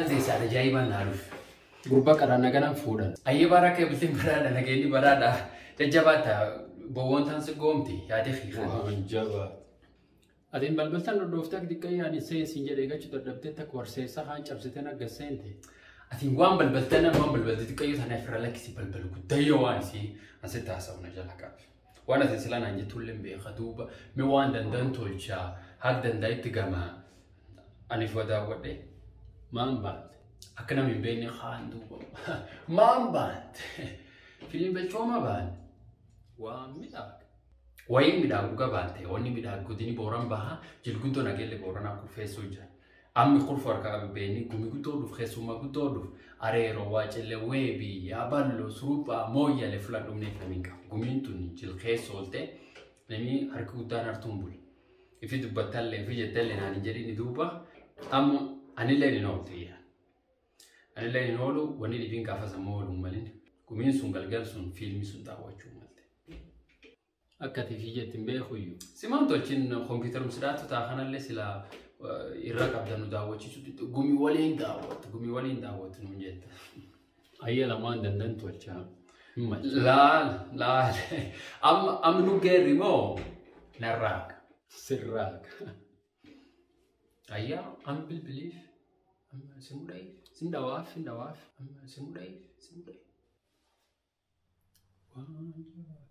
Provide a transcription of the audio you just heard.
Tan seessaadha ajaa'ibaan naa dhufe. Gurbaa qaraana ganaan fuudhan. Ayyee baraa bultiin baraadha nageenyi baraadha. Jajjabaata bowwoon tan si goomti yaadee hiikan. Waan jabaa. Atiin balbaltaan dhodhooftee akka xiqqaa yaani seensiin jedhee gachuu dadhabdee takka warseessa haan cabsitee nagga seente. Atiin waan balbaltan waan balbalti xiqqayyoo sana ofirra lakkisi balbal guddayyoo waan isii asitti haasa'u na jala qabe. Waan asin silaa naan jettullee hin beeka duuba mi waan danda'an tolchaa haga danda'a gamaa aniif wadaawwadhe. Maan baate? Akka namni hin beekne kaan duuba. Maan baante? Filiin belchooma baante? Waan midhaaga. Wayiin midhaagu gabaante wanni midhaagu godini booran baha jilguddoo nageelle booranaa kurfeessuu jira. Ammi kurfu harka qabe beeni gumi guddoo dhuf keessummaa guddoo dhuf areeroo waacelle weebii yaaballo suruphaa mooyyale fulan dhumneef namiin qabu. Gumiin tun jilkeessa oolte namni harki guddaan hartuun bula. Ifi dubbattallee ifi jettallee naan hin jedhini duuba amma anillee hin ooltu iyyaa. Anillee hin oolu wanni dhibiin gaafa sammoo oolu malin gumiin sun galgal sun fiilmii sun daawwachuu malte. Akka ati fi jettin beekuyyuu. Simaan tolchin kompiitarum sidaatu taa kanallee sila irra qabdan nu daawwachiisu gumii waliin daawwattu gumii waliin daawwattu nuun jetta. Ayya lamaan dandan tolchaa. Hin malcha. Laal laal amma amma nu geerri moo narraaga. Sirraaga. Ayyaa amma bilbiliif amma simu dha'iif Sin dhawaaf sin dhawaaf. amma simu dha'iif simu dha'iif. Waan jabaa.